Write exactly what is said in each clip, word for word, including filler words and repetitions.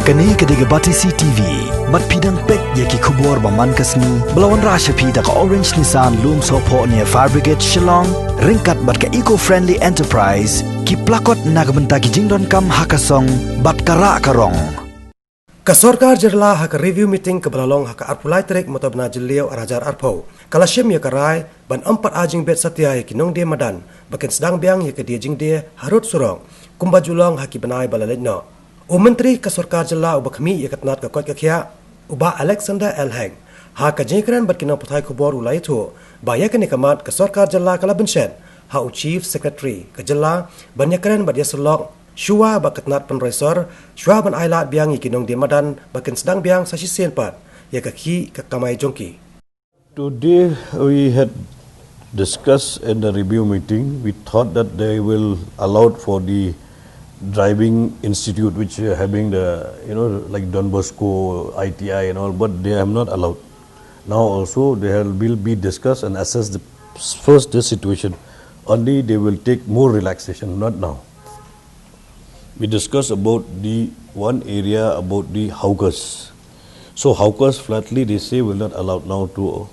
Kane ka dei ka Batesi T V, bad phi dang peit ïa ki khubor ba man ka sngi, ba la wanrah sha phi da ka Orange Nissan Lumsohphoh near Fire Brigade Shillong, ryngkat bad ka Eco Friendly Enterprise, ki plakot na ka bynta ki jingdonkam ha ka song, bad ka rah ka rong. Ka sorkar jylla ha ka review meeting kaba la long ha ka arphew lai tarik mynta u bnai Jylliew ar hajar arphew, ka la shim ïa ka rai ban ym pat ai jingbit satia ïa ki nongdie madan ba kin sdang biang ïa ka die jingdie harud surok, kumba ju long ha ki bnai ba la leit noh. U Myntri ka sorkar jylla uba khmih ïa ka tnat ka koit ka khiah, u Bah Alexander L Hek, ha ka jingïakren bad ki nongpathai khubor u la ïathuh ba ïa kane ka mat ka sorkar jylla ka la pynshet ha u Chief Secretary ka jylla ban ïakren bad ïasyllok shuwa ba ka tnat pynroi sor, shuwa ban ailad biang ïa ki nongdie madan ba kin sdang biang sa shisien pat ïa ka khih ka kamai jong ki. Today we had discussed in the review meeting, we thought that they will allow for the driving institute, which are having the, you know, like Don Bosco, I T I and all, but they have not allowed. Now also they have, will be discussed and assess the first the situation. Only they will take more relaxation, not now. We discuss about the one area about the hawkers. So hawkers flatly they say will not allowed now to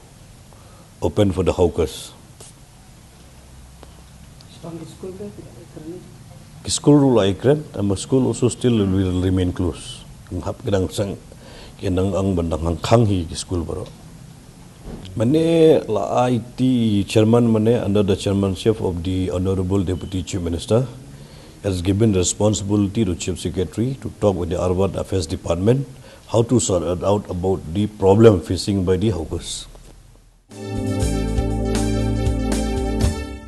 open for the hawkers. Ki school ruh la ïakren, and the school also still will remain closed. Hap ki dang sang, ki dang ang ban dang hang khang hi ki school baroh. Mane la aiti chairman mane under the chairmanship of the Honorable Deputy Chief Minister has given responsibility to Chief Secretary to talk with the Urban Affairs Department how to sort it out about the problem facing by the hawkers.